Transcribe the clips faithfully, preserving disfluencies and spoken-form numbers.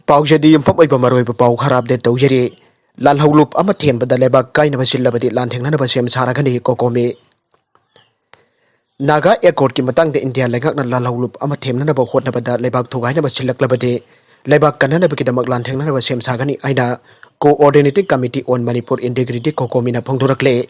ꯄꯥꯎꯁꯦꯗꯤ ꯌꯨꯝꯐꯝ ꯑꯣꯏꯕ ꯃꯔꯨꯑꯣꯏꯕ ꯄꯥꯎ ꯈꯔ ꯑꯞꯗꯦꯠ ꯇꯧꯖꯔꯤ꯫ ꯂꯥꯜꯍꯧꯂꯨꯞ ꯑꯃ ꯊꯦꯝꯕꯗ ꯂꯩꯕꯥꯛ ꯀꯥꯏꯅꯕ ꯁꯤꯜꯂꯕꯗꯤ ꯂꯥꯟꯊꯦꯡꯅꯅꯕ ꯁꯦꯝ ꯁꯥꯔꯒꯅꯤ ꯀꯣꯀꯣꯃꯤ꯫ ꯅꯥꯒꯥ ꯑꯦꯀꯣꯔꯗꯀꯤ ꯃꯇꯥꯡꯗ ꯏꯟꯗꯤꯌꯥ ꯂꯩꯉꯥꯛꯅ ꯂꯥꯜꯍꯧꯂꯨꯞ ꯑꯃ ꯊꯦꯝꯅꯅꯕ ꯍꯣꯠꯅꯕꯗ ꯂꯩꯕꯥꯛ ꯊꯨꯒꯥꯏꯅꯕ ꯁꯤꯜꯂꯛꯂꯕꯗꯤ ꯂꯩꯕꯥꯛ ꯀꯟꯅꯅꯕꯒꯤꯗꯃꯛ ꯂꯥꯟꯊꯦꯡꯅꯅꯕ ꯁꯦꯝ ꯁꯥꯒꯅꯤ ꯍꯥꯏꯅ Coordinating Committee on Manipur Integrity, ꯀꯣꯀꯣꯃꯤꯅ ꯐꯣꯡꯗꯣꯔꯛꯂꯦ꯫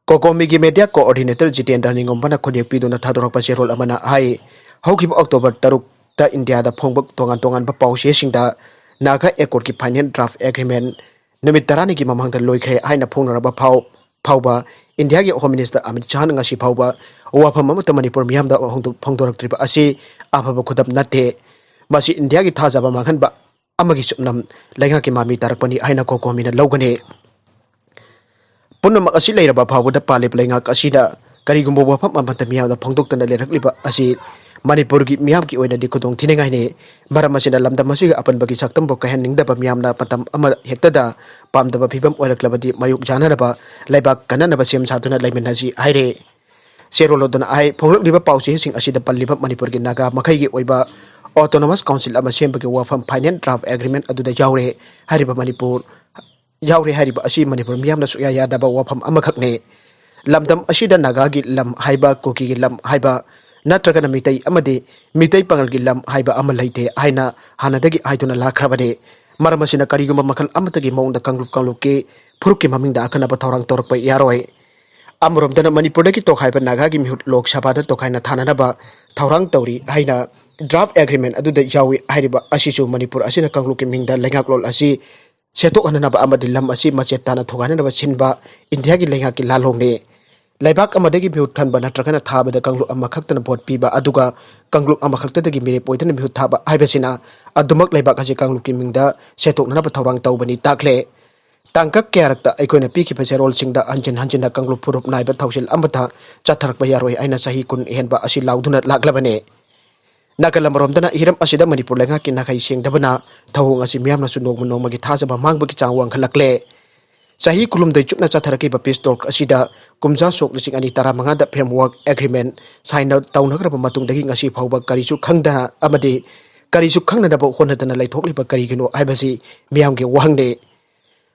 ꯀꯣꯀꯣꯃꯤꯒꯤ ꯃꯦꯗꯤꯌꯥ ꯀꯣꯑꯣꯔꯗꯤꯅꯦꯇꯔ ꯖꯤꯇꯦꯟꯗ꯭ꯔ ꯅꯤꯡꯉꯣꯝꯕꯅ ꯈꯨꯗꯦꯛ ꯄꯤꯗꯨꯅ ꯊꯥꯗꯣꯔꯛꯄ ꯆꯦꯔꯣꯜ ꯑꯃꯅ ꯍꯥꯏ, ꯍꯧꯈꯤꯕ ꯑꯣꯛꯇꯣꯕꯔ ꯇꯔꯨꯛꯇ ꯏꯟꯗꯤꯌꯥꯗ ꯐꯣꯡꯕ ꯇꯣꯉꯥꯟ ꯇꯣꯉꯥꯟꯕ ꯄꯥꯎꯆꯦꯁꯤꯡꯗ ꯅꯥꯒꯥ ꯑꯦꯀꯣꯔꯗꯀꯤ ꯐꯥꯏꯅꯦꯜ ꯗ꯭ꯔꯥꯐ ꯑꯦꯒ꯭ꯔꯤꯃꯦꯟ ꯅꯨꯃꯤꯠ ꯇꯔꯥꯅꯤꯒꯤ ꯃꯃꯥꯡꯗ ꯂꯣꯏꯈ꯭ꯔꯦ ꯍꯥꯏꯅ ꯐꯣꯡꯅꯔꯕ ꯐꯥꯎ-, ꯐꯥꯎꯕ ꯏꯟꯗꯤꯌꯥꯒꯤ ꯍꯣꯝ ꯃꯤꯅꯤꯁꯇꯔ ꯑꯃꯤꯠ ꯁꯥꯍꯅ ꯉꯁꯤ ꯐꯥꯎꯕ ꯋꯥꯐꯝ ꯑꯃꯠꯇ ꯃꯅꯤꯄꯨꯔ ꯃꯤꯌꯥꯝꯗ ꯍꯣꯡꯗꯣ-, ꯐꯣꯡꯗꯣꯔꯛꯇ꯭ꯔꯤꯕ ꯑꯁꯤ ꯑꯐꯕ ꯈꯨꯗꯝ ꯅꯠꯇꯦ꯫ ꯃꯁꯤ ꯏꯟꯗꯤꯌꯥꯒꯤ ꯊꯥꯖꯕ ꯃꯥꯡꯍꯟꯕ ꯑꯃꯒꯤ ꯁꯨꯞꯅꯝ ꯂꯩꯉꯥꯛꯀꯤ ꯃꯃꯤ ꯇꯥꯔꯛꯄꯅꯤ ꯍꯥꯏꯅ ꯀꯣꯀꯣꯃꯤꯅ ꯂꯧꯒꯅꯤ꯫ ꯄꯨꯝꯅꯃꯛ ꯑꯁꯤ ꯂꯩꯔꯕ ꯐꯥꯎꯕꯗ ꯄꯥꯜꯂꯤꯕ ꯂꯩꯉꯥꯛ ꯑꯁꯤꯗ ꯀꯔꯤꯒꯨꯝꯕ ꯋꯥꯐꯝ ꯑꯃꯠꯇ ꯃꯤꯌꯥꯝꯗ ꯐꯣꯡꯗꯣꯛꯇꯅ ꯂꯩꯔꯛꯂꯤꯕ ꯑꯁꯤ ꯃꯅꯤꯄꯨꯔꯒꯤ ꯃꯤꯌꯥꯝꯒꯤ ꯑꯣꯏꯅꯗꯤ ꯈꯨꯗꯣꯡ ꯊꯤꯅꯤꯡꯉꯥꯏꯅꯤ꯫ ꯃꯔꯝ ꯑꯁꯤꯅ ꯂꯝꯗꯝ ꯑꯁꯤꯒꯤ ꯑꯄꯟꯕꯒꯤ ꯁꯛꯇꯝꯕꯨ ꯀꯥꯏꯍꯟꯅꯤꯡꯗꯕ ꯃꯤꯌꯥꯝꯅ ꯃꯇꯝ ꯑꯃ ꯍꯦꯛꯇꯗ ꯄꯥꯝꯗꯕ ꯐꯤꯕꯝ ꯑꯣꯏꯔꯛꯂꯕꯗꯤ ꯃꯥꯌꯣꯛ ꯌꯥꯅꯅꯕ ꯂꯩꯕꯥꯛ ꯀꯟꯅꯅꯕ ꯁꯦꯝ ꯁꯥꯗꯨꯅ ꯂꯩꯃꯤꯟꯅꯁꯤ ꯍꯥꯏꯔꯦ꯫ ꯆꯦꯔꯣꯜ ꯑꯗꯨꯅ ꯍꯥꯏ, ꯐꯣꯡꯂꯛꯂꯤꯕ ꯄꯥꯎꯆꯦꯁꯤꯡ ꯑꯁꯤꯗ ꯄꯜꯂꯤꯕ ꯃꯅꯤꯄꯨꯔꯒꯤ ꯅꯥꯒꯥ ꯃꯈꯩꯒꯤ ꯑꯣꯏꯕ autonomous council ꯑꯃ ꯁꯦꯝꯕꯒꯤ ꯋꯥꯐꯝ ꯐꯥꯏꯅꯦꯜ ꯗ꯭ꯔꯥꯐ ꯑꯦꯒ꯭ꯔꯤꯃꯦꯟ ꯑꯗꯨꯗ ꯌꯥꯎꯔꯦ ꯍꯥꯏꯔꯤꯕ ꯃꯅꯤꯄꯨꯔ, ꯌꯥꯎꯔꯦ ꯍꯥꯏꯔꯤꯕ ꯑꯁꯤ ꯃꯅꯤꯄꯨꯔ ꯃꯤꯌꯥꯝꯅ ꯁꯨꯛꯌꯥ ꯌꯥꯗꯕ ꯋꯥꯐꯝ ꯑꯃꯈꯛꯅꯤ꯫ ꯂꯝꯗꯝ ꯑꯁꯤꯗ ꯅꯥꯒꯥꯒꯤ ꯂꯝ ꯍꯥꯏꯕ, ꯀꯨꯀꯤꯒꯤ ꯂꯝ ꯍꯥꯏꯕ, ꯅꯠꯇ꯭ꯔꯒꯅ ꯃꯤꯇꯩ ꯑꯃꯗꯤ ꯃꯤꯇꯩ ꯄꯥꯉꯜꯒꯤ ꯂꯝ ꯍꯥꯏꯕ ꯑꯃ ꯂꯩꯇꯦ ꯍꯥꯏꯅ ꯍꯥꯟꯅꯗꯒꯤ ꯍꯥꯏꯗꯨꯅ ꯂꯥꯛꯈ꯭ꯔꯕꯅꯤ꯫ ꯃꯔꯝ ꯑꯁꯤꯅ ꯀꯔꯤꯒꯨꯝꯕ ꯃꯈꯜ ꯑꯃꯠꯇꯒꯤ ꯃꯑꯣꯡꯗ ꯀꯥꯡꯂꯨꯞ ꯀꯥꯡꯂꯨꯞꯀꯤ ꯐꯨꯔꯨꯞꯀꯤ ꯃꯃꯤꯡꯗ ꯑꯈꯟꯅꯕ ꯊꯧꯔꯥꯡ ꯇꯧꯔꯛꯄ ꯌꯥꯔꯣꯏ꯫ ꯑꯃꯔꯣꯝꯗꯅ ꯃꯅꯤꯄꯨꯔꯗꯒꯤ ꯇꯣꯈꯥꯏꯕ ꯅꯥꯒꯥꯒꯤ ꯃꯤꯍꯨꯠ ꯂꯣꯛ ꯁꯚꯥꯗ ꯇꯣꯈꯥꯏꯅ ꯊꯥꯅꯅꯕ ꯊꯧꯔꯥꯡ ꯇꯧꯔꯤ ꯍꯥꯏꯅ ꯗ꯭ꯔꯥꯐ ꯑꯦꯒ꯭ꯔꯤꯃꯦꯟ ꯑꯗꯨꯗ ꯌꯥꯎꯏ ꯍꯥꯏꯔꯤꯕ ꯑꯁꯤꯁꯨ ꯃꯅꯤꯄꯨꯔ ꯑꯁꯤꯅ ꯀꯥꯡꯂꯨꯞꯀꯤ ꯃꯤꯡꯗ ꯂꯩꯉꯥꯛꯂꯣꯟ ꯑꯁꯤ ꯁꯦꯠꯇꯣꯛꯍꯟꯅꯅꯕ ꯑꯃꯗꯤ ꯂꯝ ꯑꯁꯤ ꯃꯆꯦꯠ ꯇꯥꯅ ꯊꯨꯒꯥꯏꯅꯅꯕ ꯁꯤꯟꯕ ꯏꯟꯗꯤꯌꯥꯒꯤ ꯂꯩꯉꯥꯛꯀꯤ ꯂꯥꯜꯍꯧꯅꯤ꯫ ꯂꯩꯕꯥꯛ ꯑꯃꯗꯒꯤ ꯃꯤꯍꯨꯠ ꯈꯟꯕ ꯅꯠꯇ꯭ꯔꯒꯅ ꯊꯥꯕꯗ ꯀꯥꯡꯂꯨꯞ ꯑꯃꯈꯛꯇꯅ ꯚꯣꯠ ꯄꯤꯕ ꯑꯗꯨꯒ ꯀꯥꯡꯂꯨꯞ ꯑꯃꯈꯛꯇꯗꯒꯤ ꯃꯤꯔꯦꯞ ꯑꯣꯏꯗꯨꯅ ꯃꯤꯍꯨꯠ ꯊꯥꯕ ꯍꯥꯏꯕꯁꯤꯅ ꯑꯗꯨꯃꯛ ꯂꯩꯕꯥꯛ ꯑꯁꯤ ꯀꯥꯡꯂꯨꯞꯀꯤ ꯃꯤꯡꯗ ꯁꯦꯠꯇꯣꯛꯅꯅꯕ ꯊꯧꯔꯥꯡ ꯇꯧꯕꯅꯤ ꯇꯥꯛꯂꯦ꯫ ꯇꯥꯡꯀꯛ ꯀꯌꯥꯔꯛꯇ ꯑꯩꯈꯣꯏꯅ ꯄꯤꯈꯤꯕ ꯆꯦꯔꯣꯜꯁꯤꯡꯗ ꯍꯟꯖꯤꯟ ꯍꯟꯖꯤꯟꯅ ꯀꯥꯡꯂꯨꯞ ꯐꯨꯔꯨꯞ ꯅꯥꯏꯕ ꯊꯧꯁꯤꯜ ꯑꯃꯠꯇ ꯆꯠꯊꯔꯛꯄ ꯌꯥꯔꯣꯏ ꯍꯥꯏꯅ ꯆꯍꯤ ꯀꯨꯟ ꯍꯦꯟꯕ ꯑꯁꯤ ꯂꯥꯎꯗꯨꯅ ꯂꯥꯛꯂꯕꯅꯤ꯫ ꯅꯥꯀꯜ ꯑꯃꯔꯣꯝꯗꯅ ꯍꯤꯔꯝ ꯑꯁꯤꯗ ꯃꯅꯤꯄꯨꯔ ꯂꯩꯉꯥꯛꯀꯤ ꯅꯥꯈꯩ ꯁꯦꯡꯗꯕꯅ ꯊꯧꯑꯣꯡ ꯑꯁꯤ ꯃꯤꯌꯥꯝꯅꯁꯨ ꯅꯣꯡꯃ ꯅꯣꯡꯃꯒꯤ ꯊꯥꯖꯕ ꯃꯥꯡꯕꯒꯤ ꯆꯥꯡ ꯋꯥꯡꯈꯠꯂꯛꯂꯦ꯫ ꯆꯍꯤ ꯀꯨꯟꯍꯨꯝꯗꯣꯏ ꯆꯨꯞꯅ ꯆꯠꯊꯔꯛꯈꯤꯕ peace talk ꯑꯁꯤꯗ ꯀꯨꯝꯖꯥ ꯁꯣꯛ ꯂꯤꯁꯤꯡ ꯑꯅꯤ ꯇꯔꯥꯃꯉꯥꯗ framework agreement sign ꯇꯧꯅꯈ꯭ꯔꯕ ꯃꯇꯨꯡꯗꯒꯤ ꯉꯁꯤ ꯐꯥꯎꯕ ꯀꯔꯤꯁꯨ ꯈꯪꯗꯅ ꯑꯃꯗꯤ ꯀꯔꯤꯁꯨ ꯈꯪꯅꯅꯕ ꯍꯣꯠꯅꯗꯅ ꯂꯩꯊꯣꯛꯂꯤꯕ ꯀꯔꯤꯒꯤꯅꯣ ꯍꯥꯏꯕꯁꯤ ꯃꯤꯌꯥꯝꯒꯤ ꯋꯥꯍꯪꯅꯤ꯫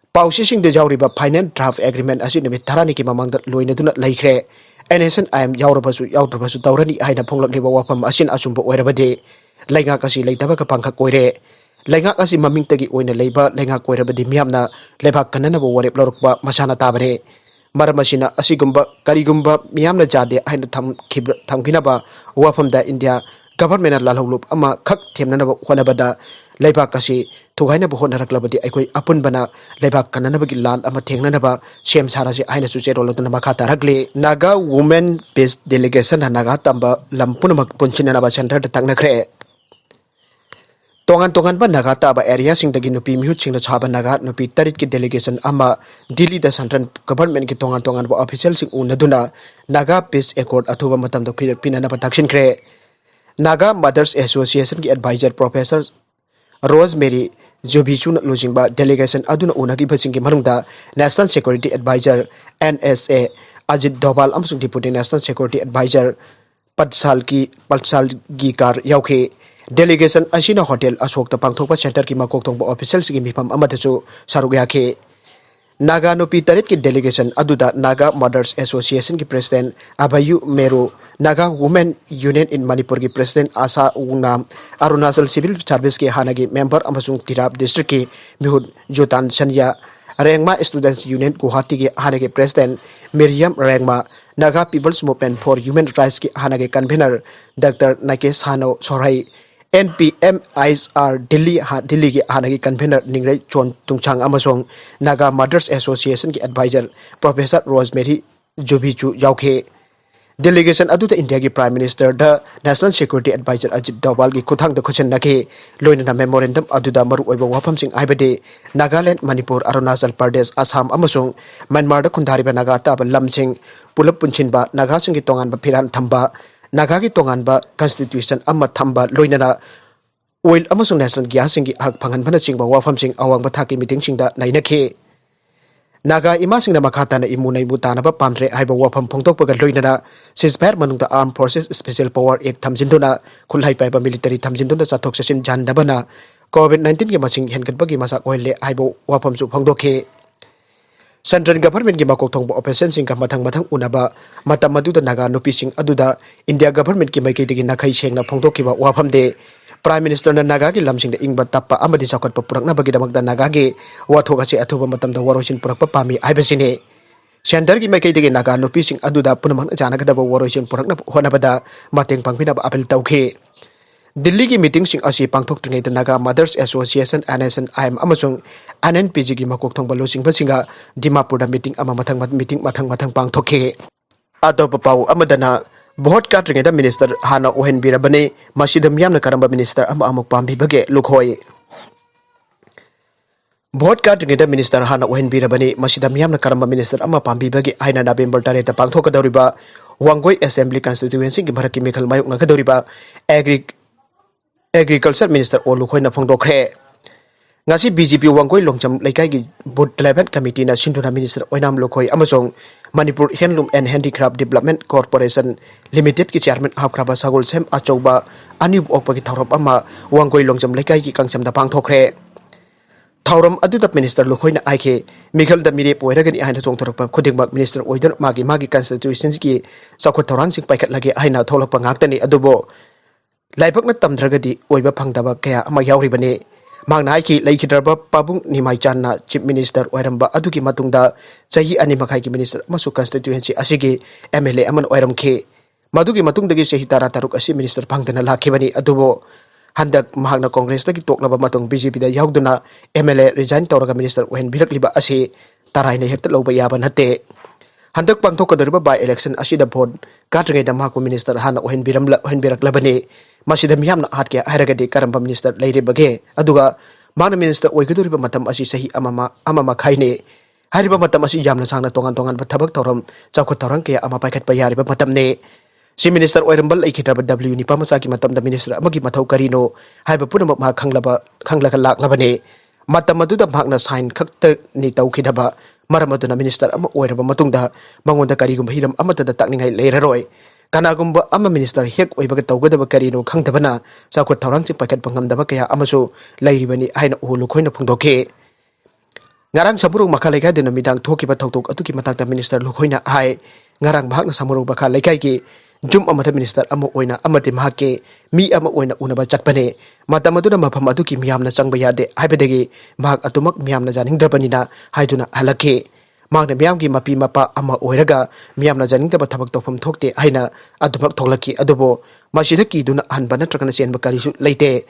ꯄꯥꯎꯆꯦꯁꯤꯡꯗ ꯌꯥꯎꯔꯤꯕ final draft agreement ꯑꯁꯤ ꯅꯨꯃꯤꯠ ꯇꯔꯥꯅꯤꯒꯤ ꯃꯃꯥꯡꯗ ꯂꯣꯏꯅꯗꯨꯅ ꯂꯩꯈ꯭ꯔꯦ꯫ NSCN-IM ꯌꯥꯎꯔꯕꯁꯨ ꯌꯥꯎꯗ꯭ꯔꯕꯁꯨ ꯇꯧꯔꯅꯤ ꯍꯥꯏꯅ ꯐꯣꯡꯂꯛꯂꯤꯕ ꯋꯥꯐꯝ ꯑꯁꯤꯅ ꯑꯆꯨꯝꯕ ꯑꯣꯏꯔꯕꯗꯤ ꯂꯩꯉꯥꯛ ꯑꯁꯤ ꯂꯩꯇꯕꯒ ꯄꯥꯡꯈꯛ ꯑꯣꯏꯔꯦ꯫ ꯂꯩꯉꯥꯛ ꯑꯁꯤ ꯃꯃꯤꯡꯇꯒꯤ ꯑꯣꯏꯅ ꯂꯩꯕ ꯂꯩꯉꯥꯛ ꯑꯣꯏꯔꯕꯗꯤ ꯃꯤꯌꯥꯝꯅ ꯂꯩꯕꯥꯛ ꯀꯟꯅꯅꯕ ꯋꯥꯔꯦꯞ ꯂꯧꯔꯛꯄ ꯃꯁꯥꯅ ꯇꯥꯕꯅꯤ꯫ ꯃꯔꯝ ꯑꯁꯤꯅ ꯑꯁꯤꯒꯨꯝꯕ ꯀꯔꯤꯒꯨꯝꯕ ꯃꯤꯌꯥꯝꯅ ꯌꯥꯗꯦ ꯍꯥꯏꯅ ꯊꯝꯈꯤꯕ-, ꯊꯝꯈꯤꯅꯕ ꯋꯥꯐꯝꯗ ꯏꯟꯗꯤꯌꯥ ꯒꯚꯔꯟꯃꯦꯟꯅ ꯂꯥꯜꯍꯧꯂꯨꯞ ꯑꯃꯈꯛ ꯊꯦꯝꯅꯅꯕ ꯍꯣꯠꯅꯕꯗ ꯂꯩꯕꯥꯛ ꯑꯁꯤ ꯊꯨꯒꯥꯏꯅꯕ ꯍꯣꯠꯅꯔꯛꯂꯕꯗꯤ ꯑꯩꯈꯣꯏ ꯑꯄꯨꯟꯕꯅ ꯂꯩꯕꯥꯛ ꯀꯟꯅꯅꯕꯒꯤ ꯂꯥꯟ ꯑꯃ ꯊꯦꯡꯅꯅꯕ ꯁꯦꯝ ꯁꯥꯔꯁꯤ ꯍꯥꯏꯅꯁꯨ ꯆꯦꯔꯣꯜ ꯑꯗꯨꯅ ꯃꯈꯥ ꯇꯥꯔꯛꯂꯤ꯫ Naga Women Peace Delegation-ꯅ ꯅꯥꯒꯥ ꯇꯝꯕ ꯂꯝ ꯄꯨꯝꯅꯃꯛ ꯄꯨꯟꯁꯤꯟꯅꯅꯕ centre-ꯗ ꯇꯛꯅꯈ꯭ꯔꯦ꯫ ꯇꯣꯉꯥꯟ ꯇꯣꯉꯥꯟꯕ ꯅꯥꯒꯥ ꯇꯥꯕ area-ꯁꯤꯡꯗꯒꯤ ꯅꯨꯄꯤ ꯃꯤꯍꯨꯠꯁꯤꯡꯅ ꯁꯥꯕ ꯅꯥꯒꯥ ꯅꯨꯄꯤ ꯇꯔꯦꯠꯀꯤ delegation ꯑꯃ ꯗꯤꯜꯂꯤꯗ central government-ꯀꯤ ꯇꯣꯉꯥꯟ ꯇꯣꯉꯥꯟꯕ official-ꯁꯤꯡ ꯎꯅꯗꯨꯅ Naga Peace Accord ꯑꯊꯨꯕ ꯃꯇꯝꯗ ꯈꯨꯌꯦꯛ ꯄꯤꯅꯅꯕ ꯇꯛꯁꯤꯟꯈ꯭ꯔꯦ꯫ Naga Mothers Association-ꯒꯤ advisor Professor Rosemary Jubichu-ꯅ ꯂꯨꯆꯤꯡꯕ delegation ꯑꯗꯨꯅ ꯎꯅꯈꯤꯕꯁꯤꯡꯒꯤ ꯃꯅꯨꯡꯗ National Security Advisor, NSA, Ajit Doval ꯑꯃꯁꯨꯡ Deputy National Security Advisor ꯄꯠꯁꯥꯜꯒꯤ, ꯄꯠꯁꯥꯜꯒꯤ ꯀꯥꯔ ꯌꯥꯎꯈꯤ꯫ Delegation ꯑꯁꯤꯅ Hotel ꯑꯁꯣꯛꯇ ꯄꯥꯡꯊꯣꯛꯄ centre-ꯒꯤ ꯃꯀꯣꯛ ꯊꯣꯡꯕ official-ꯁꯤꯡꯒꯤ ꯃꯤꯐꯝ ꯑꯃꯗꯁꯨ ꯁꯔꯨꯛ ꯌꯥꯈꯤ꯫ ꯅꯥꯒꯥ ꯅꯨꯄꯤ ꯇꯔꯦꯠꯀꯤ delegation ꯑꯗꯨꯗ Naga Mothers Association-ꯒꯤ president ꯑꯚꯌꯨ ꯃꯦꯔꯨ, Naga Women Union in ꯃꯅꯤꯄꯨꯔꯒꯤ president ꯑꯥꯁꯥ ꯋꯨꯡꯅꯥꯝ, ꯑꯔꯨꯅꯥꯆꯜ Civil Service-ꯀꯤ ꯍꯥꯟꯅꯒꯤ member ꯑꯃꯁꯨꯡ ꯇꯤꯔꯥꯞ district-ꯀꯤ ꯃꯤꯍꯨꯠ ꯖꯨꯇꯥꯟ ꯁꯟꯌꯥ, ꯔꯦꯡꯃꯥ Students Union ꯒꯨꯋꯥꯍꯥꯇꯤꯒꯤ ꯍꯥꯟꯅꯒꯤ president ꯃꯤꯔꯤꯌꯝ Rengma, Naga People's Movement for Human Rights-ꯀꯤ ꯍꯥꯟꯅꯒꯤ convener ꯗꯥꯛꯇꯔ ꯅꯥꯀꯦꯁ ꯁꯥꯅꯣ ꯁꯣꯔꯩ, NPMIR ꯗꯤꯜꯂꯤ, ꯍꯥ-, ꯗꯤꯜꯂꯤꯒꯤ ꯍꯥꯟꯅꯒꯤ convener ꯅꯤꯡꯔꯩ ꯆꯣꯟ ꯇꯨꯡꯁꯥꯡ ꯑꯃꯁꯨꯡ Naga Mothers Association-ꯒꯤ advisor Professor Rosemary ꯖꯨꯕꯤꯆꯨ ꯌꯥꯎꯈꯤ꯫ Delegation ꯑꯗꯨꯗ ꯏꯟꯗꯤꯌꯥꯒꯤ Prime Minister-ꯗ National Security Advisor Ajit ꯗꯣꯚꯥꯜꯒꯤ ꯈꯨꯠꯊꯥꯡꯗ ꯈꯨꯠꯁꯤꯟꯅꯈꯤ꯫ ꯂꯣꯏꯅꯅ memorandum ꯑꯗꯨꯗ ꯃꯔꯨꯑꯣꯏꯕ ꯋꯥꯐꯝꯁꯤꯡ ꯍꯥꯏꯕꯗꯤ ꯅꯥꯒꯥꯂꯦꯟ, ꯃꯅꯤꯄꯨꯔ, ꯑꯔꯨꯅꯥꯆꯜ ꯄ꯭ꯔꯗꯦꯁ, ꯑꯁꯥꯝ ꯑꯃꯁꯨꯡ ꯃ꯭ꯌꯥꯟꯃꯥꯔꯗ ꯈꯨꯟꯗꯥꯔꯤꯕ ꯅꯥꯒꯥ ꯇꯥꯕ ꯂꯝꯁꯤꯡ ꯄꯨꯂꯞ ꯄꯨꯟꯁꯤꯟꯕ, ꯅꯥꯒꯥꯁꯤꯡꯒꯤ ꯇꯣꯉꯥꯟꯕ ꯐꯤꯔꯥꯜ ꯊꯝꯕ, ꯅꯥꯒꯥꯒꯤ ꯇꯣꯉꯥꯟꯕ constitution ꯑꯃ ꯊꯝꯕ, ꯂꯣꯏꯅꯅ oil ꯑꯃꯁꯨꯡ natural gas-ꯁꯤꯡꯒꯤ ꯍꯛ ꯐꯪꯍꯟꯕꯅꯆꯤꯡꯕ ꯋꯥꯐꯝꯁꯤꯡ ꯑꯋꯥꯡꯕ ꯊꯥꯛꯀꯤ meeting-ꯁꯤꯡꯗ ꯅꯩꯅꯈꯤ꯫ ꯅꯥꯒꯥ ꯏꯃꯥꯁꯤꯡꯅ ꯃꯈꯥ ꯇꯥꯅ ꯏꯃꯨ ꯅꯩꯃꯨ ꯇꯥꯅꯕ ꯄꯥꯝꯗ꯭ꯔꯦ ꯍꯥꯏꯕ ꯋꯥꯐꯝ ꯐꯣꯡꯗꯣꯛꯄꯒ ꯂꯣꯏꯅꯅ ceasefire ꯃꯅꯨꯡꯗ Armed Forces Special Power Act ꯊꯝꯖꯤꯟꯗꯨꯅ, ꯈꯨꯠꯂꯥꯏ ꯄꯥꯏꯕ military ꯊꯝꯖꯤꯟꯗꯨꯅ ꯆꯠꯊꯣꯛ ꯆꯠꯁꯤꯟ ꯌꯥꯍꯟꯗꯕꯅ COVID nineteen ꯒꯤ ꯃꯁꯤꯡ ꯍꯦꯟꯒꯠꯄꯒꯤ ꯃꯆꯥꯛ ꯑꯣꯏꯍꯜꯂꯦ ꯍꯥꯏꯕ ꯋꯥꯐꯝꯁꯨ ꯐꯣꯡꯗꯣꯛꯈꯤ꯫ Central Government ꯀꯤ ꯃꯀꯣꯛ ꯊꯣꯡꯕ official ꯁꯤꯡꯒ ꯃꯊꯪ ꯃꯊꯪ ꯎꯅꯕ ꯃꯇꯝ ꯑꯗꯨꯗ ꯅꯥꯒꯥ ꯅꯨꯄꯤꯁꯤꯡ ꯑꯗꯨꯗ India Government ꯀꯤ ꯃꯥꯏꯀꯩꯗꯒꯤ ꯅꯥꯈꯩ ꯁꯦꯡꯅ ꯐꯣꯡꯗꯣꯛꯈꯤꯕ ꯋꯥꯐꯝꯗꯤ Prime Minister ꯅ ꯅꯥꯒꯥꯒꯤ ꯂꯝꯁꯤꯡꯗ ꯏꯪꯕ ꯇꯞꯄ ꯑꯃꯗꯤ ꯆꯥꯎꯈꯠꯄ ꯄꯨꯔꯛꯅꯕꯒꯤꯗꯃꯛꯇ ꯅꯥꯒꯥꯒꯤ ꯋꯥꯊꯣꯛ ꯑꯁꯤ ꯑꯊꯨꯕ ꯃꯇꯝꯗ ꯋꯥꯔꯣꯏꯁꯤꯟ ꯄꯨꯔꯛꯄ ꯄꯥꯝꯃꯤ ꯍꯥꯏꯕꯁꯤꯅꯤ꯫ Centre ꯒꯤ ꯃꯥꯏꯀꯩꯗꯒꯤ ꯅꯥꯒꯥ ꯅꯨꯄꯤꯁꯤꯡ ꯑꯗꯨꯗ ꯄꯨꯝꯅꯃꯛꯅ ꯌꯥꯅꯒꯗꯕ ꯋꯥꯔꯣꯏꯁꯤꯟ ꯄꯨꯔꯛꯅꯕ ꯍꯣꯠꯅꯕꯗ ꯃꯇꯦꯡ ꯄꯥꯡꯕꯤꯅꯕ appeal ꯇꯧꯈꯤ꯫ ꯗꯤꯜꯂꯤꯒꯤ meeting ꯁꯤꯡ ꯑꯁꯤ ꯄꯥꯡꯊꯣꯛꯇ꯭ꯔꯤꯉꯩꯗ Naga Mothers Association, N S N I M, ꯑꯃꯁꯨꯡ N N P G ꯒꯤ ꯃꯀꯣꯛ ꯊꯣꯡꯕ ꯂꯨꯆꯤꯡꯕꯁꯤꯡꯒ ꯗꯤꯃꯥꯄꯨꯔꯗ meeting ꯑꯃ ꯃꯊꯪ meeting ꯃꯊꯪ ꯃꯊꯪ ꯄꯥꯡꯊꯣꯛꯈꯤ꯫ ꯑꯇꯣꯞꯄ ꯄꯥꯎ ꯑꯃꯗꯅ, vote ꯀꯥꯗ꯭ꯔꯤꯉꯩꯗ minister ꯍꯥꯟꯅ ꯑꯣꯏꯍꯟꯕꯤꯔꯕꯅꯤ, ꯃꯁꯤꯗ ꯃꯤꯌꯥꯝꯅ ꯀꯔꯝꯕ minister ꯑꯃ ꯑꯃꯨꯛ ꯄꯥꯝꯕꯤꯕꯒꯦ? ꯂꯨꯈꯣꯏ꯫ Vote ꯀꯥꯗ꯭ꯔꯤꯉꯩꯗ minister ꯍꯥꯟꯅ ꯑꯣꯏꯍꯟꯕꯤꯔꯕꯅꯤ, ꯃꯁꯤꯗ ꯃꯤꯌꯥꯝꯅ ꯀꯔꯝꯕ minister ꯑꯃ ꯄꯥꯝꯕꯤꯕꯒꯦ ꯍꯥꯏꯅ November ꯇꯔꯦꯠꯇ ꯄꯥꯡꯊꯣꯛꯀꯗꯧꯔꯤꯕ ꯋꯥꯡꯒꯣꯏ assembly constituency ꯒꯤ ꯃꯔꯛꯀꯤ ꯃꯤꯈꯜ ꯃꯥꯌꯣꯛꯅꯒꯗꯧꯔꯤꯕ Agri-, Agriculture Minister ꯑꯣ ꯂꯨꯈꯣꯏꯅ ꯐꯣꯡꯗꯣꯛꯈ꯭ꯔꯦ꯫ ꯉꯁꯤ B J P Wangoi Longjam ꯂꯩꯀꯥꯏꯒꯤ booth eleven committee ꯅ ꯁꯤꯟꯗꯨꯅ minister ꯑꯣꯏꯅꯥꯝ ꯂꯨꯈꯣꯏ ꯑꯃꯁꯨꯡ Manipur Handloom and Handicraft Development Corporation Limited ꯀꯤ chairman ꯍꯥꯞꯈ꯭ꯔꯕ ꯁꯒꯣꯜꯁꯦꯝ ꯑꯆꯧꯕ ꯑꯅꯤꯕꯨ ꯑꯣꯛꯄꯒꯤ ꯊꯧꯔꯝ ꯑꯃ ꯋꯥꯡꯒꯣꯏ ꯂꯣꯡꯖꯝ ꯂꯩꯀꯥꯏꯒꯤ ꯀꯥꯡꯖꯝꯗ ꯄꯥꯡꯊꯣꯛꯈ꯭ꯔꯦ꯫ ꯊꯧꯔꯝ ꯑꯗꯨꯗ minister ꯂꯨꯈꯣꯏꯅ ꯍꯥꯏꯈꯤ, ꯃꯤꯈꯜꯗ ꯃꯤꯔꯦꯞ ꯑꯣꯏꯔꯒꯅꯤ ꯍꯥꯏꯅ ꯆꯣꯡꯊꯣꯔꯛꯄ ꯈꯨꯗꯤꯡꯃꯛ minister ꯑꯣꯏꯗꯨꯅ ꯃꯥꯒꯤ ꯃꯥꯒꯤ constituency ꯒꯤ ꯆꯥꯎꯈꯠ ꯊꯧꯔꯥꯡꯁꯤꯡ ꯄꯥꯏꯈꯠꯂꯒꯦ ꯍꯥꯏꯅ ꯊꯣꯛꯂꯛꯄ ꯉꯥꯛꯇꯅꯤ꯫ ꯑꯗꯨꯕꯨ ꯂꯥꯏꯕꯛꯅ ꯇꯝꯗ꯭ꯔꯒꯗꯤ ꯑꯣꯏꯕ ꯐꯪꯗꯕ ꯀꯌꯥ ꯑꯃ ꯌꯥꯎꯔꯤꯕꯅꯤ꯫ ꯃꯍꯥꯛꯅ ꯍꯥꯏꯈꯤ, ꯂꯩꯈꯤꯗ꯭ꯔꯕ ꯄꯥꯕꯨꯡ ꯅꯤꯃꯥꯏꯆꯥꯟꯅ chief minister ꯑꯣꯏꯔꯝꯕ ꯑꯗꯨꯒꯤ ꯃꯇꯨꯡꯗ ꯆꯍꯤ ꯑꯅꯤ ꯃꯈꯥꯏꯒꯤ minister ꯑꯃꯁꯨꯡ constituency ꯑꯁꯤꯒꯤ M L A ꯑꯃꯅ ꯑꯣꯏꯔꯝꯈꯤ꯫ ꯃꯗꯨꯒꯤ ꯃꯇꯨꯡꯗꯒꯤ ꯆꯍꯤ ꯇꯔꯥꯇꯔꯨꯛ ꯑꯁꯤ minister ꯐꯪꯗꯅ ꯂꯥꯛꯈꯤꯕꯅꯤ꯫ ꯑꯗꯨꯕꯨ ꯍꯟꯗꯛ ꯃꯍꯥꯛꯅ Congress ꯇꯒꯤ ꯇꯣꯛꯂꯕ ꯃꯇꯨꯡ B J P the ꯌꯥꯎꯗꯨꯅ M L A resign ꯇꯧꯔꯒ minister ꯑꯣꯏꯍꯟꯕꯤꯔꯛꯂꯤꯕ ꯑꯁꯤ ꯇꯔꯥꯏꯅ ꯍꯦꯛꯇ ꯂꯧꯕ ꯌꯥꯕ ꯅꯠꯇꯦ꯫ ꯍꯟꯗꯛ ꯄꯥꯡꯊꯣꯛꯀꯗꯧꯔꯤꯕ by election ꯑꯁꯤꯗ vote ꯀꯥꯗ꯭ꯔꯤꯉꯩꯗ ꯃꯍꯥꯛꯄꯨ minister ꯍꯥꯟꯅ ꯑꯣꯏꯍꯟꯕꯤꯔꯝꯂ-, ꯑꯣꯏꯍꯟꯕꯤꯔꯛꯂꯕꯅꯤ꯫ ꯃꯁꯤꯗ ꯃꯤꯌꯥꯝꯅ ꯍꯥꯠꯀꯦ ꯍꯥꯏꯔꯒꯗꯤ ꯀꯔꯝꯕ minister ꯂꯩꯔꯤꯕꯒꯦ? ꯑꯗꯨꯒ ꯃꯍꯥꯛꯅ minister ꯑꯣꯏꯒꯗꯧꯔꯤꯕ ꯃꯇꯝ ꯑꯁꯤ ꯆꯍꯤ ꯑꯃ ꯃ-, ꯑꯃ ꯃꯈꯥꯏꯅꯤ꯫ ꯍꯥꯏꯔꯤꯕ ꯃꯇꯝ ꯑꯁꯤ ꯌꯥꯝꯅ ꯁꯥꯡꯅ ꯇꯣꯉꯥꯟ ꯇꯣꯉꯥꯟꯕ ꯊꯕꯛ ꯊꯧꯔꯝ, ꯆꯥꯎꯈꯠ ꯊꯧꯔꯥꯡ ꯀꯌꯥ ꯑꯃ ꯄꯥꯏꯈꯠꯄ ꯌꯥꯔꯤꯕ ꯃꯇꯝꯅꯤ꯫ Chief minister ꯑꯣꯏꯔꯝꯕ ꯂꯩꯈꯤꯗ꯭ꯔꯕ W ꯅꯤꯄꯥꯃꯆꯥꯒꯤ ꯃꯇꯝꯗ minister ꯑꯃꯒꯤ ꯃꯊꯧ ꯀꯔꯤꯅꯣ ꯍꯥꯏꯕ ꯄꯨꯝꯅꯃꯛ ꯃꯍꯥꯛ ꯈꯪꯂꯕ, ꯈꯪꯂꯒ ꯂꯥꯛꯂꯕꯅꯤ꯫ ꯃꯇꯝ ꯑꯗꯨꯗ ꯃꯍꯥꯛꯅ sign ꯈꯛꯇꯅꯤ ꯇꯧꯈꯤꯗꯕ, ꯃꯔꯝ ꯑꯗꯨꯅ ꯃꯤꯅꯤꯁꯇꯔ ꯑꯃ ꯑꯣꯏꯔꯕ ꯃꯇꯨꯡꯗ ꯃꯉꯣꯟꯗ ꯀꯔꯤꯒꯨꯝꯕ ꯍꯤꯔꯝ ꯑꯃꯠꯇꯗ ꯇꯥꯛꯅꯤꯡꯉꯥꯏ ꯂꯩꯔꯔꯣꯏ꯫ ꯀꯅꯥꯒꯨꯝꯕ ꯑꯃ ꯃꯤꯅꯤꯁꯇꯔ ꯍꯦꯛ ꯑꯣꯏꯕꯒ ꯇꯧꯒꯗꯕ ꯀꯔꯤꯅꯣ ꯈꯪꯗꯕꯅ ꯆꯥꯎꯈꯠ ꯊꯧꯔꯥꯡꯁꯤꯡ ꯄꯥꯏꯈꯠꯄ ꯉꯝꯗꯕ ꯀꯌꯥ ꯑꯃꯁꯨ ꯂꯩꯔꯤꯕꯅꯤ ꯍꯥꯏꯅ ꯎꯍꯣ ꯂꯨꯈꯣꯏꯅ ꯐꯣꯡꯗꯣꯛꯈꯤ꯫ ꯉꯔꯥꯡ ꯁꯃꯨꯔꯣꯛ ꯃꯈꯥ ꯂꯩꯀꯥꯏꯗ ꯅꯨꯃꯤꯗꯥꯡ ꯊꯣꯛꯈꯤꯕ ꯊꯧꯗꯣꯛ ꯑꯗꯨꯒꯤ ꯃꯇꯥꯡꯗ ꯃꯤꯅꯤꯁꯇꯔ ꯂꯨꯈꯣꯏꯅ ꯍꯥꯏ, ꯉꯔꯥꯡ ꯃꯍꯥꯛꯅ ꯁꯃꯨꯔꯣꯛ ꯃꯈꯥ ꯂꯩꯀꯥꯏꯒꯤ ꯌꯨꯝ ꯑꯃꯗ ꯃꯤꯅꯤꯁꯇꯔ ꯑꯃ ꯑꯣꯏꯅ ꯑꯃꯗꯤ ꯃꯍꯥꯛꯀꯤ ꯃꯤ ꯑꯃ ꯑꯣꯏꯅ ꯎꯅꯕ ꯆꯠꯄꯅꯤ꯫ ꯃꯇꯝ ꯑꯗꯨꯗ ꯃꯐꯝ ꯑꯗꯨꯒꯤ ꯃꯤꯌꯥꯝꯅ ꯆꯪꯕ ꯌꯥꯗꯦ ꯍꯥꯏꯕꯗꯒꯤ ꯃꯍꯥꯛ ꯑꯗꯨꯃꯛ ꯃꯤꯌꯥꯝꯅ ꯌꯥꯅꯤꯡꯗ꯭ꯔꯕꯅꯤꯅ ꯍꯥꯏꯗꯨꯅ ꯍꯜꯂꯛꯈꯤ꯫ ꯃꯍꯥꯛꯅ ꯃꯤꯌꯥꯝꯒꯤ ꯃꯄꯤ ꯃꯄꯥ ꯑꯃ ꯑꯣꯏꯔꯒ ꯃꯤꯌꯥꯝꯅ ꯌꯥꯅꯤꯡꯗꯕ ꯊꯕꯛ ꯇꯧꯐꯝ ꯊꯣꯛꯇꯦ ꯍꯥꯏꯅ ꯑꯗꯨꯃꯛ ꯊꯣꯛꯂꯛꯈꯤ꯫ ꯑꯗꯨꯕꯨ ꯃꯁꯤꯗ ꯀꯤꯗꯨꯅ ꯍꯟꯕ ꯅꯠꯇ꯭ꯔꯒꯅ ꯆꯦꯟꯕ ꯀꯔꯤꯁꯨ ꯂꯩꯇꯦ꯫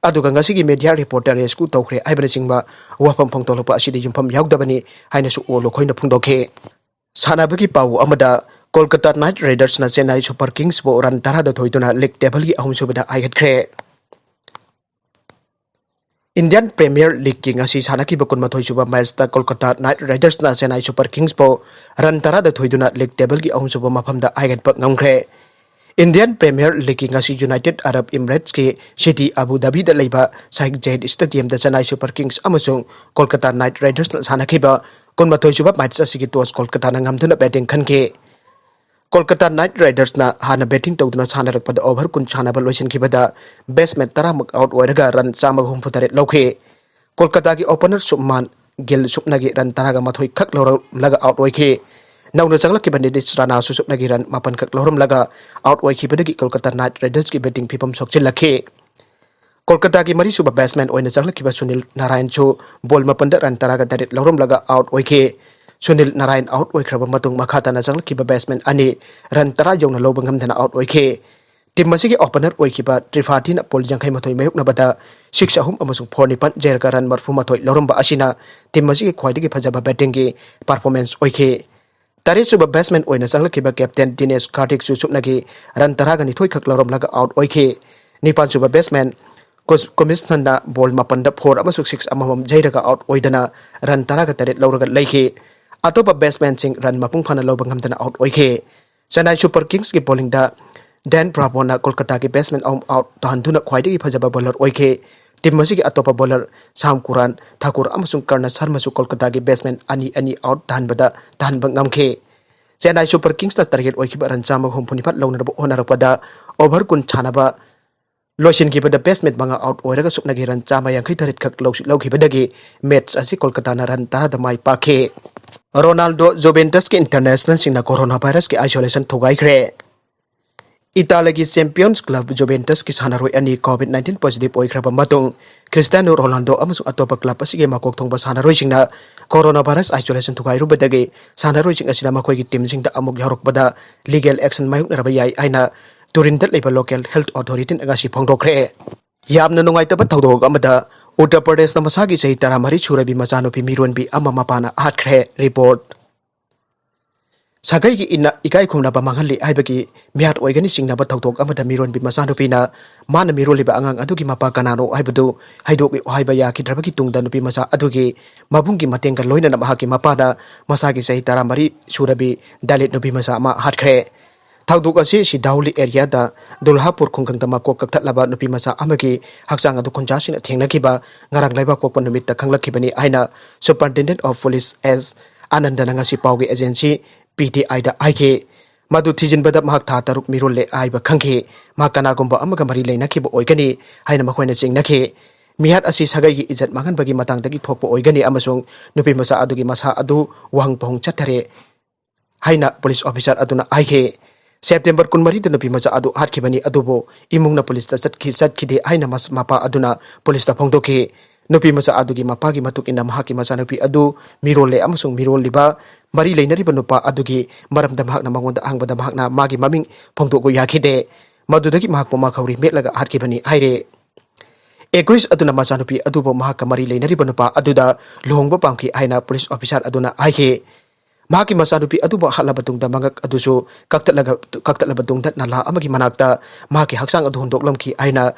ꯑꯗꯨꯒ ꯉꯁꯤꯒꯤ ꯃꯦꯗꯤꯌꯥ ꯔꯤꯄꯣꯔꯇꯔ ꯔꯦꯁꯀ꯭ꯌꯨ ꯇꯧꯈ꯭ꯔꯦ ꯍꯥꯏꯕꯅꯆꯤꯡꯕ ꯋꯥꯐꯝ ꯐꯣꯡꯗꯣꯛꯂꯛꯄ ꯑꯁꯤꯗ ꯌꯨꯝꯐꯝ ꯌꯥꯎꯗꯕꯅꯤ ꯍꯥꯏꯅꯁꯨ ꯑꯣ ꯂꯨꯈꯣꯏꯅ ꯐꯣꯡꯗꯣꯛꯈꯤ꯫ ꯁꯥꯟꯅꯕꯒꯤ ꯄꯥꯎ ꯑꯃꯗ, ꯀꯣꯜꯀꯇꯥ ꯅꯥꯏꯠ ꯔꯥꯏꯗꯔꯁꯅ ꯆꯦꯟꯅꯥꯏ ꯁꯨꯄꯔ ꯀꯤꯡꯁꯄꯨ ꯔꯟ ꯇꯔꯥꯗ ꯊꯣꯏꯗꯨꯅ ꯂꯤꯒ ꯇꯦꯕꯜꯒꯤ ꯑꯍꯨꯝꯁꯨꯕꯗ ꯍꯥꯏꯒꯠꯈ꯭ꯔꯦ꯫ ꯏꯟꯗꯤꯌꯟ ꯄ꯭ꯔꯤꯃꯤꯌꯔ ꯂꯤꯒꯀꯤ ꯉꯁꯤ ꯁꯥꯟꯅꯈꯤꯕ ꯀꯨꯟꯃꯥꯊꯣꯏ ꯁꯨꯕ ꯃꯦꯆꯇ ꯀꯣꯜꯀꯇꯥ ꯅꯥꯏꯠ ꯔꯥꯏꯗꯔꯁꯅ ꯆꯦꯟꯅꯥꯏ ꯁꯨꯄꯔ ꯀꯤꯡꯁꯄꯨ ꯔꯟ ꯇꯔꯥꯗ ꯊꯣꯏꯗꯨꯅ ꯂꯤꯒ ꯇꯦꯕꯜꯒꯤ ꯑꯍꯨꯝꯁꯨꯕ ꯃꯐꯝꯗ ꯍꯥꯏꯒꯠꯄ ꯉꯝꯈ꯭ꯔꯦ꯫ ꯏꯟꯗꯤꯌꯟ ꯄ꯭ꯔꯤꯃꯤꯌꯔ ꯂꯤꯒꯀꯤ ꯉꯁꯤ ꯌꯨꯅꯥꯏꯇꯦꯗ ꯑꯔꯕ ꯏꯃꯤꯔꯦꯠꯁꯀꯤ ꯁꯤꯇꯤ ꯑꯕꯨ ꯙꯥꯕꯤꯗ ꯂꯩꯕ ꯁꯥꯍꯤꯗ ꯖꯍꯤꯗ ꯁ꯭ꯇꯦꯗꯤꯌꯝꯗ ꯆꯦꯟꯅꯥꯏ ꯁꯨꯄꯔ ꯀꯤꯡꯁ ꯑꯃꯁꯨꯡ ꯀꯣꯜꯀꯇꯥ ꯅꯥꯏꯠ ꯔꯥꯏꯗꯔꯁꯅ ꯁꯥꯟꯅꯈꯤꯕ ꯀꯨꯟꯃꯥꯊꯣꯏ ꯁꯨꯕ ꯃꯦꯆ ꯑꯁꯤꯒꯤ ꯇꯣꯁ ꯀꯣꯜꯀꯇꯥꯅ ꯉꯝꯗꯨꯅ ꯕꯦꯇꯤꯡ ꯈꯟꯈꯤ꯫ ꯀꯣꯜꯀꯇꯥ ꯅꯥꯏꯠ ꯔꯥꯏꯗꯔꯁꯅ ꯍꯥꯟꯅ ꯕꯦꯇꯤꯡ ꯇꯧꯗꯨꯅ ꯁꯥꯟꯅꯔꯛꯄꯗ ꯑꯣꯚꯔ ꯀꯨꯟ ꯁꯥꯟꯅꯕ ꯂꯣꯏꯁꯤꯟꯈꯤꯕꯗ ꯕꯦꯠꯁꯃꯦꯟ ꯇꯔꯥꯃꯨꯛ ꯑꯥꯎꯠ ꯑꯣꯏꯔꯒ ꯔꯟ ꯆꯥꯝꯃꯒ ꯍꯨꯝꯐꯨ ꯇꯔꯦꯠ ꯂꯧꯈꯤ꯫ ꯀꯣꯜꯀꯇꯥꯒꯤ ꯑꯣꯄꯅꯔ ꯁꯨꯕꯃꯥꯟ ꯒꯤꯜ ꯁꯨꯞꯅꯒꯤ ꯔꯟ ꯇꯔꯥꯒ ꯃꯥꯊꯣꯏ ꯈꯛ ꯂꯧꯔꯝꯂꯒ ꯑꯥꯎꯠ ꯑꯣꯏꯈꯤ꯫ ꯅꯧꯅ ꯆꯪꯂꯛꯈꯤꯕ ꯅꯤꯇꯤꯁ ꯔꯥꯅꯥꯁꯨ ꯁꯨꯞꯅꯒꯤ ꯔꯟ ꯃꯥꯄꯟ ꯈꯛ ꯂꯧꯔꯝꯂꯒ ꯑꯥꯎꯠ ꯑꯣꯏꯈꯤꯕꯗꯒꯤ ꯀꯣꯜꯀꯇꯥ ꯅꯥꯏꯠ ꯔꯥꯏꯗꯔꯁꯀꯤ ꯕꯦꯇꯤꯡ ꯐꯤꯕꯝ ꯁꯣꯛꯆꯤꯜꯂꯛꯈꯤ꯫ ꯀꯣꯜꯀꯇꯥꯒꯤ ꯃꯔꯤꯁꯨꯕ ꯕꯦꯠꯁꯃꯦꯟ ꯑꯣꯏꯅ ꯆꯪꯂꯛꯈꯤꯕ ꯁꯨꯅꯤꯜ ꯅꯥꯔꯥꯌꯟꯁꯨ ꯕꯣꯜ ꯃꯥꯄꯟꯗ ꯔꯟ ꯇꯔꯥꯒ ꯇꯔꯦꯠ ꯂꯧꯔꯝꯂꯒ ꯑꯥꯎꯠ ꯑꯣꯏꯈꯤ꯫ ꯁꯨꯅꯤꯜ ꯅꯥꯔꯥꯌꯟ ꯑꯥꯎꯠ ꯑꯣꯏꯈ꯭ꯔꯕ ꯃꯇꯨꯡ ꯃꯈꯥ ꯇꯥꯅ ꯆꯪꯂꯛꯈꯤꯕ ꯕꯦꯠꯁꯃꯦꯟ ꯑꯅꯤ ꯔꯟ ꯇꯔꯥ ꯌꯧꯅ ꯂꯧꯕ ꯉꯝꯗꯅ ꯑꯥꯎꯠ ꯑꯣꯏꯈꯤ꯫ ꯇꯤꯝ ꯑꯁꯤꯒꯤ ꯑꯣꯄꯅꯔ ꯑꯣꯏꯈꯤꯕ ꯇ꯭ꯔꯤꯐꯥꯊꯤꯅ ꯕꯣꯜ ꯌꯥꯡꯈꯩ ꯃꯥꯊꯣꯏ ꯃꯥꯌꯣꯛꯅꯕꯗ ꯁꯤꯛꯁ ꯑꯍꯨꯝ ꯑꯃꯁꯨꯡ ꯐꯣꯔ ꯅꯤꯄꯥꯟ ꯖꯩꯔꯒ ꯔꯟ ꯃꯔꯤꯐꯨ ꯃꯥꯊꯣꯏ ꯂꯧꯔꯝꯕ ꯑꯁꯤꯅ ꯇꯤꯝ ꯑꯁꯤꯒꯤ ꯈ꯭ꯋꯥꯏꯗꯒꯤ ꯐꯖꯕ ꯕꯦꯇꯤꯡꯒꯤ ꯄꯔꯐꯣꯔꯃꯦꯟꯁ ꯑꯣꯏꯈꯤ꯫ ꯇꯔꯦꯠꯁꯨꯕ ꯕꯦꯠꯁꯃꯦꯟ ꯑꯣꯏꯅ ꯆꯪꯂꯛꯈꯤꯕ ꯀꯦꯞꯇꯦꯟ ꯗꯤꯅꯦꯁ ꯀꯥꯔꯇꯤꯛꯁꯨ ꯁꯨꯞꯅꯒꯤ ꯔꯟ ꯇꯔꯥꯒ ꯅꯤꯊꯣꯏ ꯈꯛ ꯂꯧꯔꯝꯂꯒ ꯑꯥꯎꯠ ꯑꯣꯏꯈꯤ꯫ ꯅꯤꯄꯥꯟꯁꯨꯕ ꯕꯦꯠꯁꯃꯦꯟ ꯀꯨꯁ-, ꯀꯨꯃꯤꯁꯟꯅ ꯕꯣꯜ ꯃꯥꯄꯟꯗ ꯐꯣꯔ ꯑꯃꯁꯨꯡ ꯁꯤꯛꯁ ꯑꯃꯃꯝ ꯌꯩꯔꯒ ꯑꯥꯎꯠ ꯑꯣꯏꯗꯅ ꯔꯟ ꯇꯔꯥꯒ ꯇꯔꯦꯠ ꯂꯧꯔꯒ ꯂꯩꯈꯤ꯫ ꯑꯇꯣꯞꯄ ꯕꯦꯠꯁꯃꯦꯟꯁꯤꯡ ꯔꯟ ꯃꯄꯨꯡ ꯐꯥꯅ ꯂꯧꯕ ꯉꯝꯗꯅ ꯑꯥꯎꯠ ꯑꯣꯏꯈꯤ꯫ ꯆꯦꯟꯅꯥꯏ ꯁꯨꯄꯔ ꯀꯤꯡꯁꯀꯤ ꯕꯣꯂꯤꯡꯗ ꯗꯦꯟ ꯕ꯭ꯔꯥꯚꯣꯅ ꯀꯣꯜꯀꯇꯥꯒꯤ ꯕꯦꯠꯁꯃꯦꯟ ꯑꯍꯨꯝ ꯑꯥꯎꯠ ꯇꯥꯍꯟꯗꯨꯅ ꯈ꯭ꯋꯥꯏꯗꯒꯤ ꯐꯖꯕ ꯕꯣꯂꯔ ꯑꯣꯏꯈꯤ꯫ ꯇꯤꯝ ꯑꯁꯤꯒꯤ ꯑꯇꯣꯞꯄ ꯕꯣꯂꯔ ꯁꯥꯝ ꯀꯨꯔꯥꯟ, ꯊꯥꯀꯨꯔ ꯑꯃꯁꯨꯡ ꯀꯔꯅ ꯁꯔꯃꯁꯨ ꯀꯣꯜꯀꯇꯥꯒꯤ ꯕꯦꯠꯁꯃꯦꯟ ꯑꯅꯤ ꯑꯅꯤ ꯑꯥꯎꯠ ꯇꯥꯍꯟꯕꯗ, ꯇꯥꯍꯟꯕ ꯉꯝꯈꯤ꯫ ꯆꯦꯟꯅꯥꯏ ꯁꯨꯄꯔ ꯀꯤꯡꯁꯅ ꯇꯥꯔꯒꯦꯠ ꯑꯣꯏꯈꯤꯕ ꯔꯟ ꯆꯥꯝꯃꯒ ꯍꯨꯝꯐꯨ ꯅꯤꯄꯥꯟ ꯂꯧꯅꯅꯕ ꯍꯣꯠꯅꯔꯛꯄꯗ, ꯑꯣꯚꯔ ꯀꯨꯟ ꯁꯥꯟꯅꯕ ꯂꯣꯏꯁꯤꯟꯈꯤꯕꯗ ꯕꯦꯠꯁꯃꯦꯟ ꯃꯉꯥ ꯑꯥꯎꯠ ꯑꯣꯏꯔꯒ ꯁꯨꯞꯅꯒꯤ ꯔꯟ ꯆꯥꯝꯃ ꯌꯥꯡꯈꯩ ꯇꯔꯦꯠ ꯈꯛ ꯂꯧꯁꯤ-, ꯂꯧꯈꯤꯕꯗꯒꯤ ꯃꯦꯠꯆ ꯑꯁꯤ ꯀꯣꯜꯀꯇꯥꯅ ꯔꯟ ꯇꯔꯥꯗ ꯃꯥꯏ ꯄꯥꯛꯈꯤ꯫ ꯔꯣꯅꯥꯜꯗꯣ, ꯖꯨꯕꯦꯟꯇꯁꯀꯤ ꯏꯟꯇꯔꯅꯦꯁꯅꯦꯜꯁꯤꯡꯅ ꯀꯣꯔꯣꯅꯥ ꯚꯥꯏꯔꯁꯀꯤ ꯑꯥꯏꯁꯣꯂꯦꯁꯟ ꯊꯨꯒꯥꯏꯈ꯭ꯔꯦ꯫ ꯏꯇꯥꯂꯤꯒꯤ ꯆꯦꯝꯄꯤꯌꯟꯁ ꯀ꯭ꯂꯕ ꯖꯨꯕꯦꯟꯇꯁꯀꯤ ꯁꯥꯟꯅꯔꯣꯏ ꯑꯅꯤ ꯀꯣꯚꯤꯗ ꯅꯥꯏꯟꯇꯤꯟ ꯄꯣꯖꯤꯇꯤꯚ ꯑꯣꯏꯈ꯭ꯔꯕ ꯃꯇꯨꯡ, ꯈ꯭ꯔꯤꯁꯇꯤꯌꯥꯅꯣ ꯔꯣꯅꯥꯜꯗꯣ ꯑꯃꯁꯨꯡ ꯑꯇꯣꯞꯄ ꯀ꯭ꯂꯕ ꯑꯁꯤꯒꯤ ꯃꯀꯣꯛ ꯊꯣꯡꯕ ꯁꯥꯟꯅꯔꯣꯏꯁꯤꯡꯅ ꯀꯣꯔꯣꯅꯥ ꯚꯥꯏꯔꯁ ꯑꯥꯏꯁꯣꯂꯦꯁꯟ ꯊꯨꯒꯥꯏꯔꯨꯕꯗꯒꯤ ꯁꯥꯟꯅꯔꯣꯏꯁꯤꯡ ꯑꯁꯤꯅ ꯃꯈꯣꯏꯒꯤ ꯇꯤꯝꯁꯤꯡꯗ ꯑꯃꯨꯛ ꯌꯥꯎꯔꯛꯄꯗ ꯂꯤꯒꯦꯜ ꯑꯦꯛꯁꯟ ꯃꯥꯌꯣꯛꯅꯔꯕ ꯌꯥꯏ ꯍꯥꯏꯅ ꯇꯨꯔꯤꯟꯗ ꯂꯩꯕ ꯂꯣꯀꯦꯜ ꯍꯦꯜꯊ ꯑꯣꯊꯣꯔꯤꯇꯤꯅ ꯉꯁꯤ ꯐꯣꯡꯗꯣꯛꯈ꯭ꯔꯦ꯫ ꯌꯥꯝꯅ ꯅꯨꯡꯉꯥꯏꯇꯕ ꯊꯧꯗꯣꯛ ꯑꯃꯗ ꯎꯠꯇꯔ ꯄ꯭ꯔꯗꯦꯁꯅ ꯃꯁꯥꯒꯤ ꯆꯍꯤ ꯇꯔꯥꯃꯔꯤ ꯁꯨꯔꯕꯤ ꯃꯆꯥꯅꯨꯄꯤ ꯃꯤꯔꯣꯟꯕꯤ ꯑꯃ ꯃꯄꯥꯅ ꯍꯥꯠꯈ꯭ꯔꯦ꯫ ꯔꯤꯄꯣꯔꯠ꯫ ꯁꯥꯒꯩꯒꯤ ꯏꯟꯅ ꯏꯀꯥꯏ ꯈꯨꯝꯅꯕ ꯃꯥꯡꯍꯜꯂꯤ ꯍꯥꯏꯕꯒꯤ ꯃꯤꯍꯥꯠ ꯑꯣꯏꯒꯅꯤ ꯆꯤꯡꯅꯕ ꯊꯧꯗꯣꯛ ꯑꯃꯗ ꯃꯤꯔꯣꯟꯕꯤ ꯃꯆꯥꯅꯨꯄꯤꯅ ꯃꯥꯅ ꯃꯤꯔꯣꯜꯂꯤꯕ ꯑꯉꯥꯡ ꯑꯗꯨꯒꯤ ꯃꯄꯥ ꯀꯅꯥꯅꯣ ꯍꯥꯏꯕꯗꯨ ꯍꯥꯏꯗꯣꯛꯂꯨ ꯍꯥꯏꯕ ꯌꯥꯈꯤꯗ꯭ꯔꯕꯒꯤ ꯇꯨꯡꯗ ꯅꯨꯄꯤ ꯃꯆꯥ ꯑꯗꯨꯒꯤ ꯃꯕꯨꯡꯒꯤ ꯃꯇꯦꯡꯒ ꯂꯣꯏꯅꯅ ꯃꯍꯥꯛꯀꯤ ꯃꯄꯥꯅ ꯃꯁꯥꯒꯤ ꯆꯍꯤ ꯇꯔꯥꯃꯔꯤ ꯁꯨꯔꯕꯤ ꯗꯂꯤꯠ ꯅꯨꯄꯤ ꯃꯆꯥ ꯑꯃ ꯍꯥꯠꯈ꯭ꯔꯦ꯫ ꯊꯧꯗꯣꯛ ꯑꯁꯤ ꯁꯤꯗꯥꯎꯂꯤ ꯑꯦꯔꯤꯌꯥꯗ ꯗꯨꯜꯍꯥꯄꯨꯔ ꯈꯨꯡꯒꯪꯗ ꯃꯀꯣꯛ ꯀꯛꯊꯠꯂꯕ ꯅꯨꯄꯤ ꯃꯆꯥ ꯑꯃꯒꯤ ꯍꯛꯆꯥꯡ ꯑꯗꯨ ꯈꯨꯟꯖꯥꯁꯤꯡꯅ ꯊꯦꯡꯅꯈꯤꯕ ꯉꯔꯥꯡ ꯂꯩꯕꯥꯛꯄꯣꯛꯄ ꯅꯨꯃꯤꯠꯇ ꯈꯪꯂꯛꯈꯤꯕꯅꯤ ꯍꯥꯏꯅ Superintendent of Police ꯑꯦꯁ ꯑꯅꯟꯗꯅ ꯉꯁꯤ ꯄꯥꯎꯒꯤ ꯑꯦꯖꯦꯟꯁꯤ ꯄꯤ ꯇꯤ ꯑꯥꯏꯗ ꯍꯥꯏꯈꯤ꯫ ꯃꯗꯨ ꯊꯤꯖꯤꯟꯕꯗ ꯃꯍꯥꯛ ꯊꯥ ꯇꯔꯨꯛ ꯃꯤꯔꯣꯜꯂꯦ ꯍꯥꯏꯕ ꯈꯪꯈꯤ꯫ ꯃꯍꯥꯛ ꯀꯅꯥꯒꯨꯝꯕ ꯑꯃꯒ ꯃꯔꯤ ꯂꯩꯅꯈꯤꯕ ꯑꯣꯏꯒꯅꯤ ꯍꯥꯏꯅ ꯃꯈꯣꯏꯅ ꯆꯤꯡꯅꯈꯤ꯫ ꯃꯤꯍꯥꯠ ꯑꯁꯤ ꯁꯥꯒꯩꯒꯤ ꯏꯖꯠ ꯃꯥꯡꯍꯟꯕꯒꯤ ꯃꯇꯥꯡꯗꯒꯤ ꯊꯣꯛꯄ ꯑꯣꯏꯒꯅꯤ ꯑꯃꯁꯨꯡ ꯅꯨꯄꯤ ꯃꯆꯥ ꯑꯗꯨꯒꯤ ꯃꯁꯥ ꯑꯗꯨ ꯋꯥꯍꯪ ꯄꯥꯎꯍꯪ ꯆꯠꯊꯔꯦ ꯍꯥꯏꯅ ꯄꯨꯂꯤꯁ ꯑꯣꯐꯤꯁꯥꯔ ꯑꯗꯨꯅ ꯍꯥꯏꯈꯤ꯫ ꯁꯦꯞꯇꯦꯝꯕꯔ ꯀꯨꯟꯃꯔꯤꯗ ꯅꯨꯄꯤ ꯃꯆꯥ ꯑꯗꯨ ꯍꯥꯠꯈꯤꯕꯅꯤ, ꯑꯗꯨꯕꯨ ꯏꯃꯨꯡꯅ ꯄꯨꯂꯤꯁꯇ ꯆꯠꯈꯤ-, ꯆꯠꯈꯤꯗꯦ ꯍꯥꯏꯅ ꯃꯁ-, ꯃꯄꯥ ꯑꯗꯨꯅ ꯄꯨꯂꯤꯁꯇ ꯐꯣꯡꯗꯣꯛꯈꯤ꯫ ꯅꯨꯄꯤ ꯃꯆꯥ ꯑꯗꯨꯒꯤ ꯃꯄꯥꯒꯤ ꯃꯇꯨꯡ ꯏꯟꯅ, ꯃꯍꯥꯛꯀꯤ ꯃꯆꯥꯅꯨꯄꯤ ꯑꯗꯨ ꯃꯤꯔꯣꯜꯂꯦ ꯑꯃꯁꯨꯡ ꯃꯤꯔꯣꯜꯂꯤꯕ ꯃꯔꯤ ꯂꯩꯅꯔꯤꯕ ꯅꯨꯄꯥ ꯑꯗꯨꯒꯤ ꯃꯔꯝꯗ ꯃꯍꯥꯛꯅ ꯃꯉꯣꯟꯗ ꯍꯪꯕꯗ, ꯃꯍꯥꯛꯅ ꯃꯥꯒꯤ ꯃꯃꯤꯡ ꯐꯣꯡꯗꯣꯛꯎ ꯌꯥꯈꯤꯗꯦ꯫ ꯃꯗꯨꯗꯒꯤ ꯃꯍꯥꯛꯄꯨ ꯃꯈꯧꯔꯤ ꯃꯦꯠꯂꯒ ꯍꯥꯠꯈꯤꯕꯅꯤ ꯍꯥꯏꯔꯦ꯫ ꯑꯦꯀ꯭ꯌꯨꯁ ꯑꯗꯨꯅ ꯃꯆꯥꯅꯨꯄꯤ ꯑꯗꯨꯕꯨ ꯃꯍꯥꯛꯀ ꯃꯔꯤ ꯂꯩꯅꯔꯤꯕ ꯅꯨꯄꯥ ꯑꯗꯨꯗ ꯂꯨꯍꯣꯡꯕ ꯄꯥꯝꯈꯤ ꯍꯥꯏꯅ ꯄꯨꯂꯤꯁ ꯑꯣꯐꯤꯁꯥꯔ ꯑꯗꯨꯅ ꯍꯥꯏꯈꯤ꯫ ꯃꯍꯥꯛꯀꯤ ꯃꯆꯥꯅꯨꯄꯤ ꯑꯗꯨꯕꯨ ꯍꯥꯠꯂꯕ ꯇꯨꯡꯗ ꯃꯉꯛ ꯑꯗꯨꯁꯨ ꯀꯛꯊꯠꯂꯒ, ꯀꯛꯊꯠꯂꯕ ꯇꯨꯡꯗ ꯅꯂꯥ ꯑꯃꯒꯤ ꯃꯅꯥꯛꯇ ꯃꯍꯥꯛꯀꯤ ꯍꯛꯆꯥꯡ ꯑꯗꯨ ꯍꯨꯟꯗꯣꯛꯂꯝꯈꯤ ꯍꯥꯏꯅ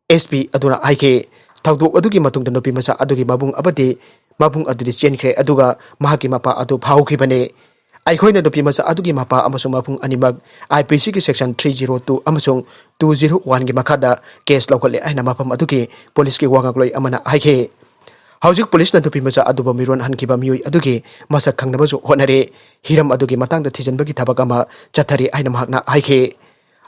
ꯑꯦꯁ ꯄꯤ ꯑꯗꯨꯅ ꯍꯥꯏꯈꯤ꯫ ꯊꯧꯗꯣꯛ ꯑꯗꯨꯒꯤ ꯃꯇꯨꯡꯗ ꯅꯨꯄꯤ ꯃꯆꯥ ꯑꯗꯨꯒꯤ ꯃꯕꯨꯡ ꯑꯃꯗꯤ, ꯃꯕꯨꯡ ꯑꯗꯨꯗꯤ ꯆꯦꯟꯈ꯭ꯔꯦ, ꯑꯗꯨꯒ ꯃꯍꯥꯛꯀꯤ ꯃꯄꯥ ꯑꯗꯨ ꯐꯥꯍꯧꯈꯤꯕꯅꯤ꯫ ꯑꯩꯈꯣꯏꯅ ꯅꯨꯄꯤ ꯃꯆꯥ ꯑꯗꯨꯒꯤ ꯃꯄꯥ ꯑꯃꯁꯨꯡ ꯃꯕꯨꯡ ꯑꯅꯤꯃꯛ I P C ꯒꯤ section three zero two ꯑꯃꯁꯨꯡ two zero one ꯒꯤ ꯃꯈꯥꯗ case ꯂꯧꯈꯠꯂꯦ ꯍꯥꯏꯅ ꯃꯐꯝ ꯑꯗꯨꯒꯤ ꯄꯨꯂꯤꯁꯀꯤ ꯋꯥ ꯉꯥꯡꯂꯣꯏ ꯑꯃꯅ ꯍꯥꯏꯈꯤ꯫ ꯍꯧꯖꯤꯛ ꯄꯨꯂꯤꯁꯅ ꯅꯨꯄꯤ ꯃꯆꯥ ꯑꯗꯨꯕꯨ ꯃꯤꯔꯣꯟ ꯍꯟꯈꯤꯕ ꯃꯤꯑꯣꯏ ꯑꯗꯨꯒꯤ ꯃꯁꯛ ꯈꯪꯅꯕꯁꯨ ꯍꯣꯠꯅꯔꯤ꯫ ꯍꯤꯔꯝ ꯑꯗꯨꯒꯤ ꯃꯇꯥꯡꯗ ꯊꯤꯖꯤꯟꯕꯒꯤ ꯊꯕꯛ ꯑꯃ ꯆꯠꯊꯔꯤ ꯍꯥꯏꯅ ꯃꯍꯥꯛꯅ ꯍꯥꯏꯈꯤ꯫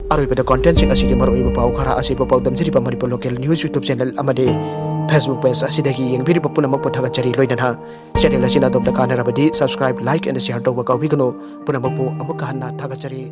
ꯑꯔꯣꯏꯕꯗ content ꯁꯤꯡ ꯑꯁꯤꯒꯤ ꯃꯔꯨꯑꯣꯏꯕ ꯄꯥꯎ ꯈꯔ ꯑꯁꯤꯕꯨ ꯄꯥꯎꯗꯝꯖꯔꯤꯕ Manipur Local News YouTube channel ꯑꯃꯗꯤ Facebook page ꯑꯁꯤꯗꯒꯤ ꯌꯦꯡꯕꯤꯔꯤꯕ ꯄꯨꯝꯅꯃꯛꯄꯨ ꯊꯥꯒꯠꯆꯔꯤ꯫ ꯂꯣꯏꯅꯅ channel ꯑꯁꯤꯅ ꯑꯗꯣꯝꯗ ꯀꯥꯟꯅꯔꯕꯗꯤ subscribe, like and share ꯇꯧꯕ ꯀꯥꯎꯕꯤꯒꯅꯨ꯫ ꯄꯨꯝꯅꯃꯛꯄꯨ ꯑꯃꯨꯛꯀ ꯍꯟꯅ ꯊꯥꯒꯠꯆꯔꯤ꯫